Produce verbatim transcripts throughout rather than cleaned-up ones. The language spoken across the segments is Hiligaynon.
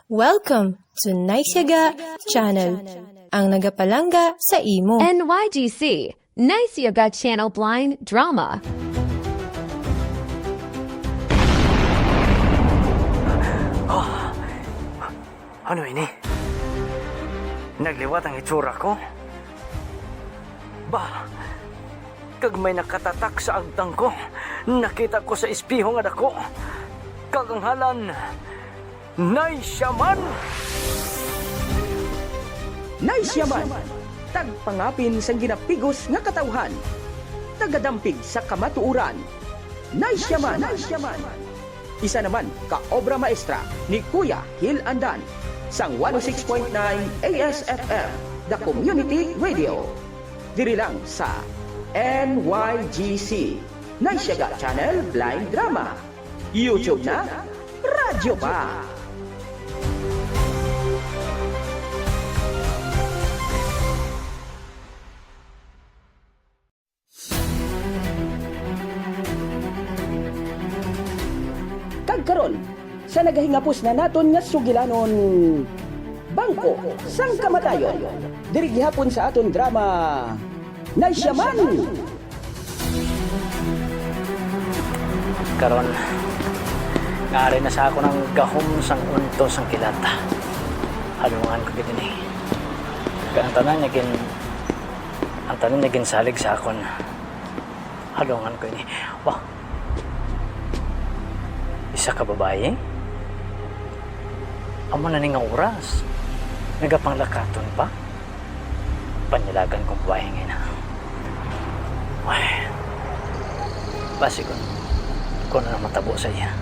Welcome to Nice Yaga Channel, ang nagapalangga sa imo. N Y G C, Nice Yaga Channel Blind Drama. Ah, ano ini? Nagliwat ang itsura ko? Ba, kag may nakatatak sa agtang ko. Nakita ko sa espeho nga dako, kag ang ngalan, Nay Shaman! Nay Shaman, tagpangapin sang ginapigos nga katawhan, tagadampig sa kamatuoran. Nay Shaman, Nay Shaman. Isa naman ka obra maestra ni Kuya Hil Andan sang one oh six point nine A S F M, The Community Radio. Diri lang sa N Y G C, Nice Yaga Channel Blind Drama. YouTube na, radyo pa. Kag karon, sa nagahingapos na naton nga sugilanon, Bangko sang Kamatayon, diri gihapon sa aton drama, Nay Shaman! Karon, nga ari na sa akon ang gahom sang unto sang kilat, halungan ko gid ini. Kay ang tanan niya gin-, ang tanan niya ginsalig sa akon. Halungan ko ini. Wa. Isa ka babayi? Amo na ni nga oras. Nagapanglakaton pa? Panilagan kong babayi nga ina. Ay. Basi kun, kun ano matabo sa iya.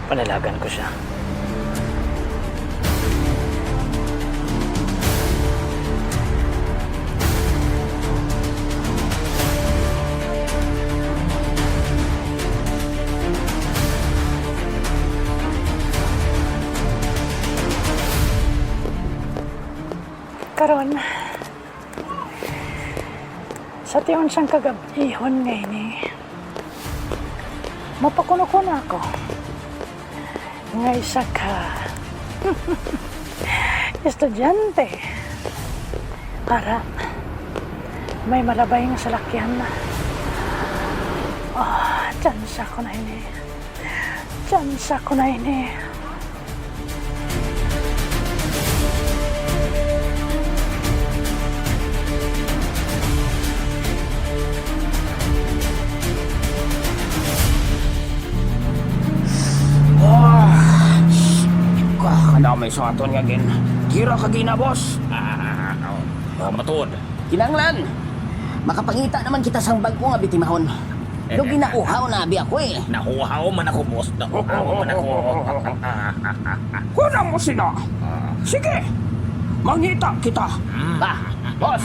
Panilagan ko sia. Karon, sa tion sang kagab-ihon nga ini, mapakuno-kuno ako nga isa ka estudyante para may malabay nga salakyan. Ah, tsansa ko na ini. Tsansa ko na ini. Ah, ka, kadamay sa aton nga gin-, gira ka gina, boss. Ah, ah, ah, ah, matuod. Kinahanglan makapangita naman kita sang bag-o nga bitimahon. Daw ginauhaw na abi ako eh. Nauhaw man ako, boss. Nauhaw man ako. Kulang mo sila. Ah. Sige, mangita kita. Mm. Ba, boss,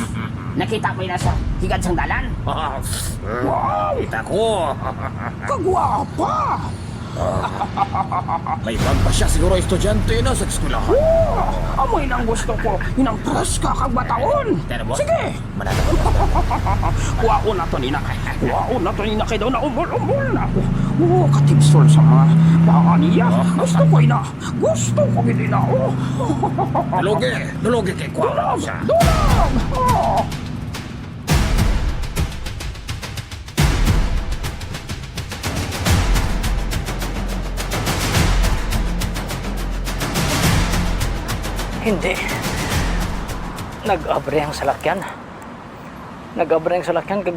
nakita mo na sa higad sang dalan? Ah, wow! Kita ko. Kagwapa! Ah. May bag pa siya siguro estudyante na sa eskwelahan. Oh, amoy nang gusto ko, inang preska kag bataon. Pero, boss, sige. Manalo. Kuhaon nato nina. Kuhaon nato nina kay daw naumbol-umbol na ako. Oh, katigsul sa mga paa niya. Oh. Gusto ko ina. Gusto ko gid ina. Oh. Nalugi, nalugi kay kuhaon siya. Dulag! Oh. Hindi. Nag-abri ang salakyan. Nag-abri ang salakyan kag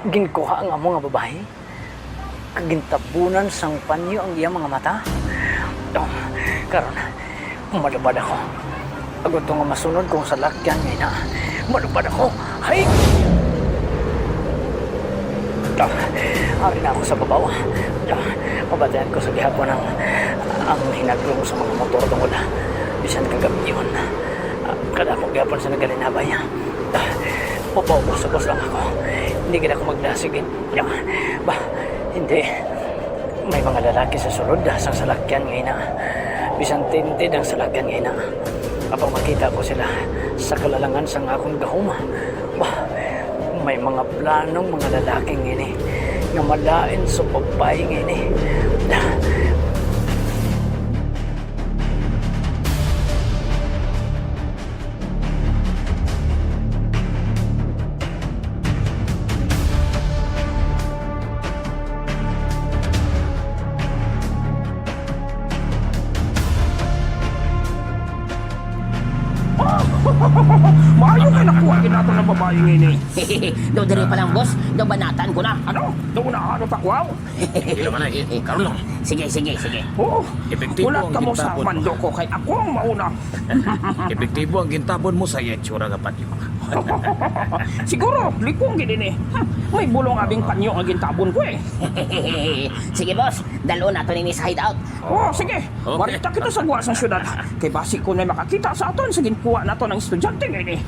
ginkuha ang amo nga babayi. Kag gintabunan sang panyo ang iya mga mata. Oh, karon, malabad ako. Agod to nga masunod ko ang salakyan nga ina. Malabad ako. Hay! Ah, ari na ako sa babaw. Ah, mabatian ko sa gihapon ang, ang hinadlom sa mga motor tungod, ah, bisan kagab-ihon. Ah, kadamo gihapon sa nagalinabay. Ah, mapaubos-ubos lang ako. Hindi gid ako magdasig. Ah, ba, hindi. May mga lalaki sa sulod sang salakyan nga ina. Bisan tinted ang salakyan nga ina. Apang makita ko sila sa kalalangan sang akon gahom. Ba, may mga planong mga lalaki nga ini nga malain sa babayi nga ini. Maayo kay nakuha gid nato ang babayi nga ini. Daw diri pa lang, boss. Daw banatan ko na. Ano? Daw unahan pa ko, aw? Hindi naman na, eh. Karon lang. Sige, sige, sige. Oo. Epektibo Wala ang kamo sa gintabon mo. Mando ko kay ako ang mauna. Epektibo ang gintabon mo sa iya itsura nga panyo. Siguro, lipong gid ini. Hmm, may bulong abing panyo nga gintabon ko eh. Sige, boss. Dalon nato nini sa hideout. Oh, sige. Okay. Warita kita sa guwa sang syudad. Kay basi ko na makakita sa aton sa ginkuha nato ng estudyante nga ini.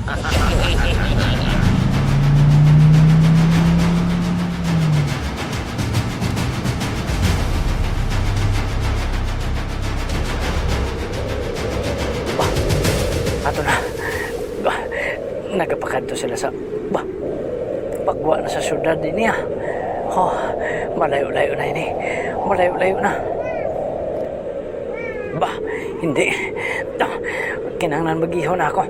Ato na. Ba, nagapakadto sila sa, ba, pagwa na sa syudad ini, ah. Oh, malayo-layo na ini. Malayo-layo na. Ba, hindi. Ah, kinahanglan mag-ihon ako.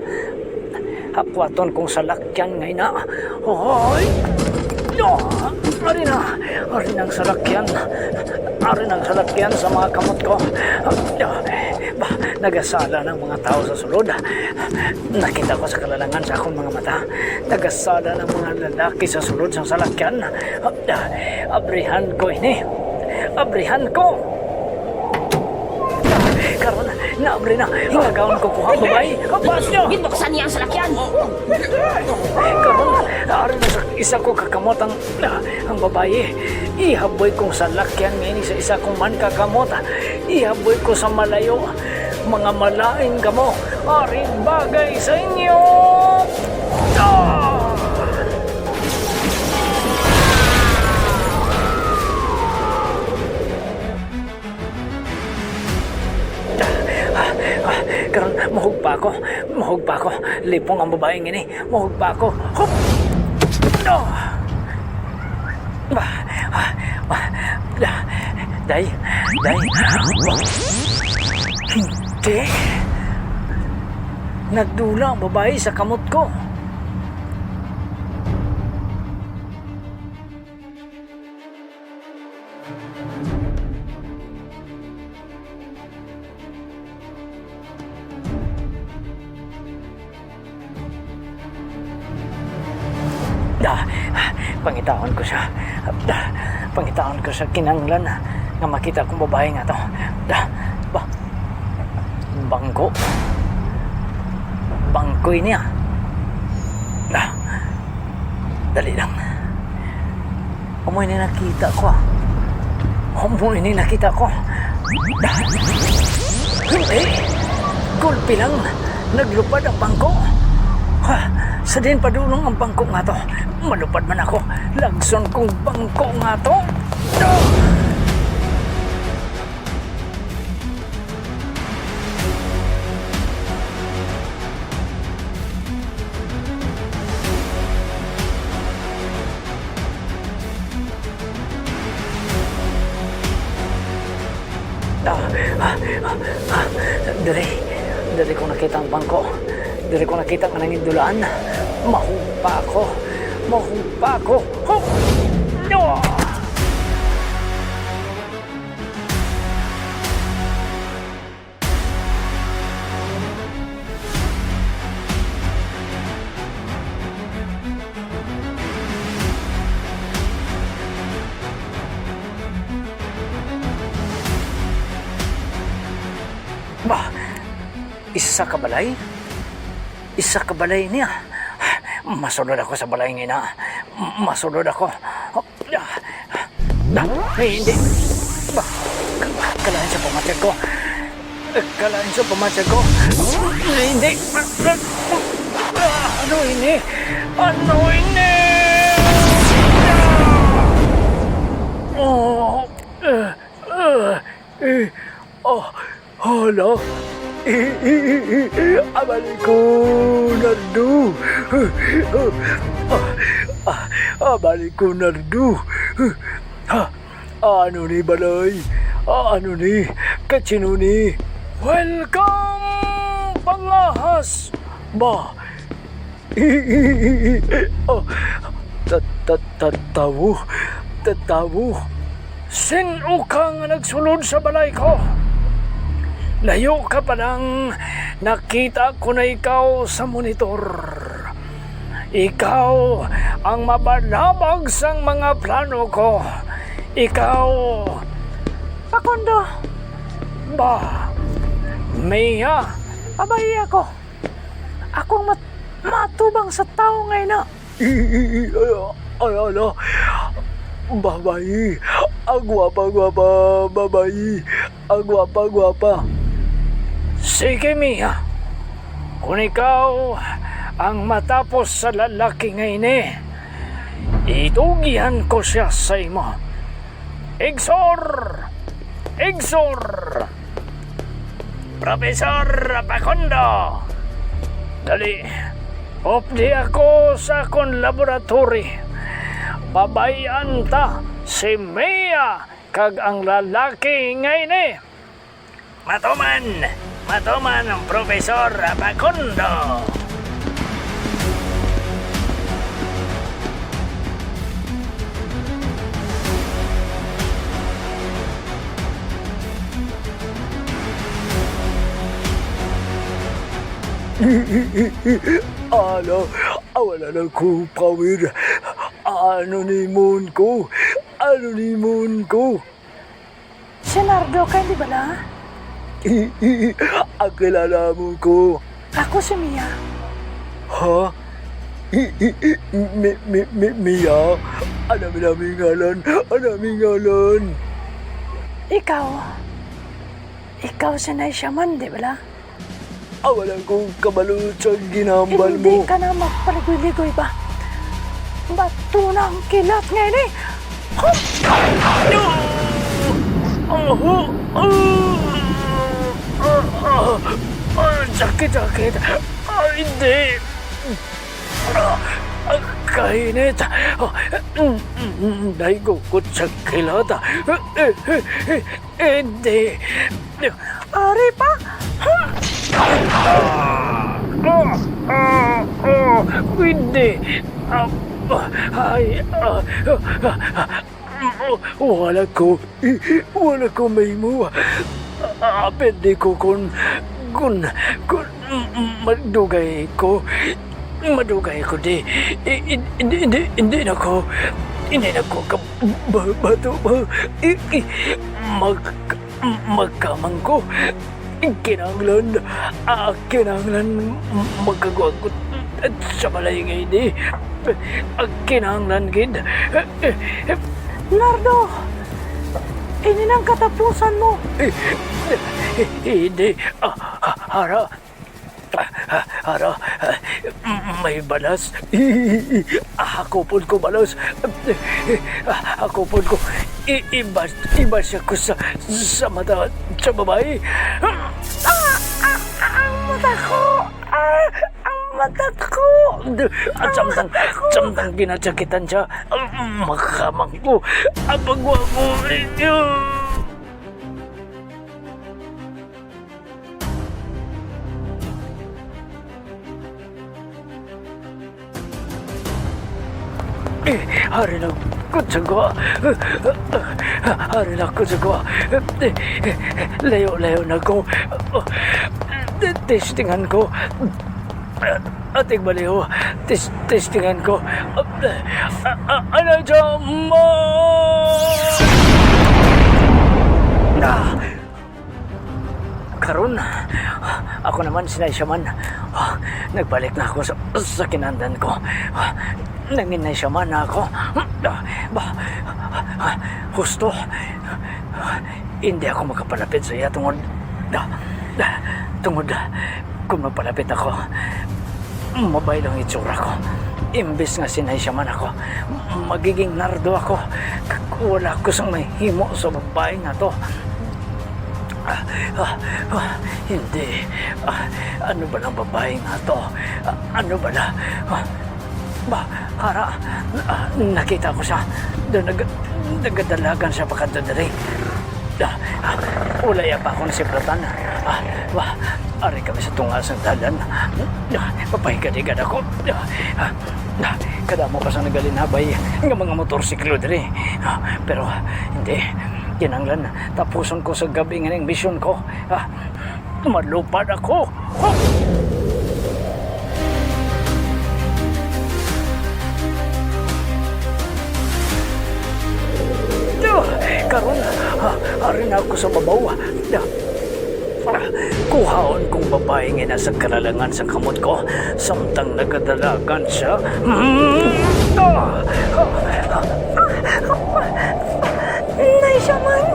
Hakwaton kong salakyan nga ina. Hoy! No! Ari na! Ari na ang salakyan. Ari na ang salakyan sa mga kamot ko. Ba, nagasala na ang mga tao sa sulod. Nakita ko sa kalalangan sa akong mga mata. Nagasala na ang mga lalaki sa sulod sang salakyan. Abrihan ko ini. Abrihan ko. Karon, naabri na. Hingagaon ko kuha, babayi. Apas niyo! Ginbuksan niya ang salakyan. Karon, ari na sa isa ko kakamot ang, ang babayi. Ihaboy kong salakyan nga ini sa isa ko man kakamot. Ihaboy ko sa malayo. Mga malain kamo. Ari bagay sa inyo. Ah! Ah, ah, karon, mahugpa ako. Mahugpa ako. Lipong ang babaeng ini. Mahugpa ako. Hup! Ah! Ba, ah, ba, da, day, day. Hindi. Nagdula ang babayi sa kamot ko. Da, pangitaon ko sa, da, pangitaon ko sa kinahanglan nga makita kong babayi nga to. Da, ba, bangko. Bangko ini, ah. Da, dali lang. Amo ini nakita ko, ah. Amo ini nakita ko. Hindi. Gulpi lang. Naglupad ang bangko. Ha, sa din padulong ang bangko nga to. Malupad man ako. Lagson kong bangko nga to. Ah, ah, ah, ah, diri, diri ko nakita ang bangko. Diri ko nakita nga nangindulaan. Mahugpa ako. Mahugpa ako. Ho! Ah! Ba, isa ka balay? Isa ka balay niya. Masulod ako sa balay nga ina. Masulod ako. Ah, ah, eh, hindi. Ba, kalain sa pamatyag ko. Kalain sa pamatyag ko. Eh, hindi. Ah, ano ini? Ano ini? Oh, eh, eh, eh, oh. Hala? Abali ko, Nardo. Ah, ah, abali ko, Nardo. Ha? Ano ni balay? Ano ni? Kachino ni? Welcome, Pangahas! Ba, Oh, ta-, ta-, ta-, tawo. Ta-, tawo. Sin-o ka nga nagsulod sa balay ko? Layo ka pa lang, nakita ko na ikaw sa monitor. Ikaw ang mabalabag sang mga plano ko. Ikaw. Pakondo. Ba, Mia. Babayi ako. Ako ang mat-, matubang sa tawo nga ina. Ay, ay, ala. Babayi. Ang gwapa, gwapa. Babayi. Ang gwapa, gwapa. Sige, Mia. Kung ikaw ang matapos sa lalaki nga ini, itugyan ko siya sa imo. Igsor! Igsor! Professor Pacondo! Dali, updi ako sa akon laboratory. Pabay-an ta si Mia kag ang lalaki nga ini. Matuman! Matuman ang Professor Pacondo! Ala, ah, wala na ko power. Ano ni mon ko? Ano ni mon ko? Si Nardo ka, di bala? Ang kilala mo ko. Ako si Mia. Ha? Mi, mi, mi, Mia? Ano mi na mi ngalan? Ano mi ngalan? Ikaw. Ikaw si Nay Shaman, di bala? Aw, wala ko kabalo sa ginahambal mo. Hindi ka na magpaligoy-ligoy ba? Bato na ang kilat nga ini. Hup! No! Oh, oh, oh, oh, oh, oh, sakit, sakit. Ah, hindi. Ah, ah, kainit. Ah, mm, mm, mm, naigukot sa kilat. Eh, eh, eh, eh, hindi. Ari pa? Ah, ah, ah, ah, pwede. Ah, ah, ay, ah, ah, ah, wala ko, wala ko mahimo. Ah, pwede ko kun, kun, kun madugay ko. Madugay ko di. I-, i-, hindi, hindi, hindi na ko, hindi na ko ka-, ba-, bato ba? I-, i-, mag-, magkamang ko. Kinahanglan, ah, kinahanglan magkagwa ko sa balay nga ini. Ah, kinahanglan gid. Nardo! Ini nang katapusan mo. Hindi. Ah, ah, Hara. Ah, Hara. May balas. Ah, hakupon ko balas. Ah, hakupon ko. I-, ibas-, ibasya ko sa, sa mata sa babayi. Ah, ah, ah, ang mata ko. Ah, ang mata ko. At samtang, samtang ginasakitan siya, ah, makamang ko. Abagwa ko. Eh, hari na gud sa gwa. Hari na gud sa gwa. Layo-layo na ko. Testingan ko. Ating baliw. Tes-, testingan ko. Ano dyan mo? Ah! Karon, ako naman si Nay Shaman. Nagbalik na ako sa, sa kinahanglan ko. Nangin Nay Shaman na ako. Ba, husto. Hindi ako makapalapit sa iya tungod, tungod, kung magpalapit ako, mabaylo ang itsura ko. Imbis nga si Nay Shaman ako, magiging Nardo ako. Kag wala ko sang mahimo sa babae nga to. Ah, ah, ah, hindi. Ah, ano ba ng babae nga to? Ah, ano ba na? Ah, ba, Hara, ah, nakita ko siya. Doon nag-, nagadalagan siya pakadto diri. Ah, ah, wala ya pa akong siplatan. Ah, ba, ari kami sa tunga sang dalan. Ah, papahigad-higad ako. Ah, ah, kadamo pa sa nagalinabay nga mga motorsiklo diri. Ah, pero, hindi. Kinahanglan tapuson ko sa gab-i nga ning misyon ko. Ah, malupad ako. Huh! Ah, karon, ah, ari na ako sa babaw. Ah, kuhaon kong babayi nga nasa kalalangan sang kamot ko, samtang nagadalagan siya. Mm, ah, ah, ah, ah. Nay siya man.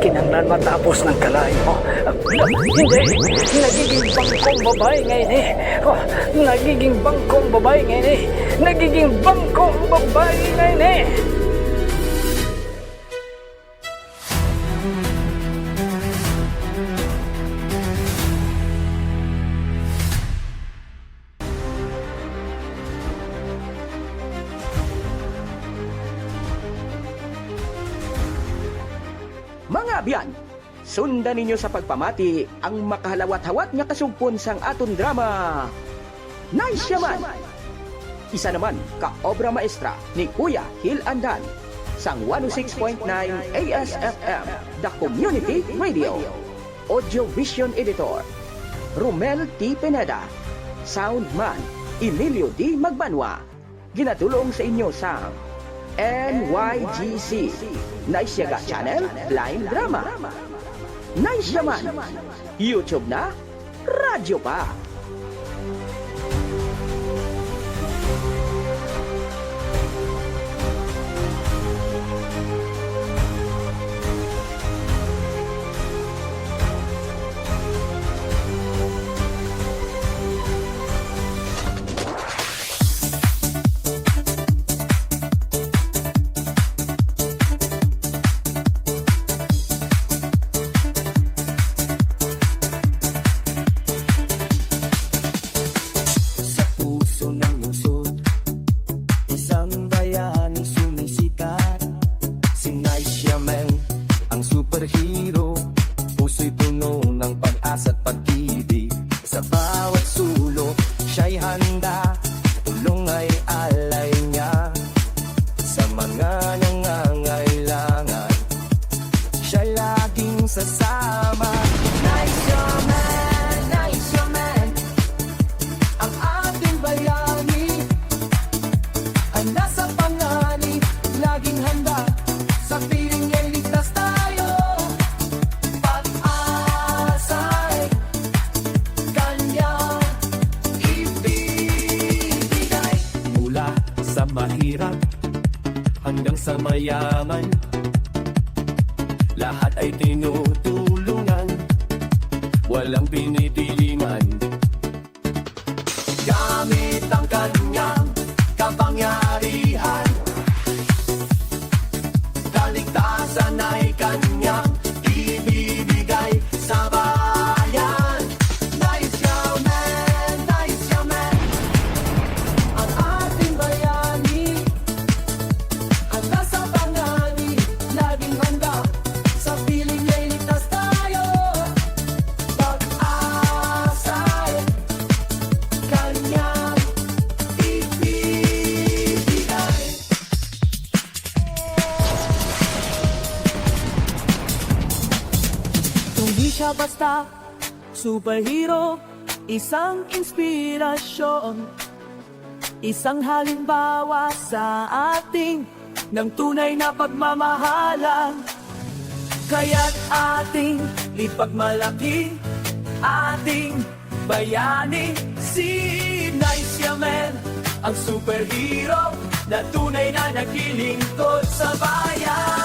Kinahanglan matapos ng kalayo. Hindi. Nagiging bangkong babae nga ini. Nagiging bangkong babae nga ini. Nagiging bangkong babae nga ini. Mga abyan, sundan ninyo sa pagpamati ang makahalawat-hawat nga kasugpon sang aton drama, Nice Yaman. Isa naman ka obra maestra ni Kuya Hil Andan sang one oh six point nine A S F M, The Community Radio. Audio Vision Editor, Romel T. Pineda. Sound Man, Emilio D. Magbanwa. Ginadul-ong sa inyo sang N Y G C, Nice Yaga Channel, Blind Drama. Nice Yaman, YouTube na, radyo pa. Sa puso ng lungsod, isang bayaning sumisikat. Si Nice Yaman, ang superhero. Puso'y puno ng pag-asa at pag-ibig. Sa bawat sulok, siya'y handa. Tulong ay alay niya sa mga nangangailangan. Siya laging sasama. Nice Yaman, Nice Yaman, ang ating bayani. Handa sa panganib, laging handa. Sa piling niya ligtas tayo. Pag-asa'y kanyang ibibigay. Mula sa mahirap hanggang sa mayaman, lahat ay tinutulungan, walang pinipilingan. Gamit ang kanyang kapangyarihan, kaligtasan ay kanyang ibibigay sa bayan. Nice Yaman, Nice Yaman, ang ating bayani. Handa sa panganib, laging handa. Sa piling niya ligtas tayo. Pag-asa'y kanyang ibibigay. Hindi siya basta superhero, isang inspirasyon, isang halimbawa sa atin ng tunay na pagmamahalan. Kaya't ating ipagmalaki ating bayani, si Nice Yaman, ang superhero na tunay na naglilingkod sa bayan.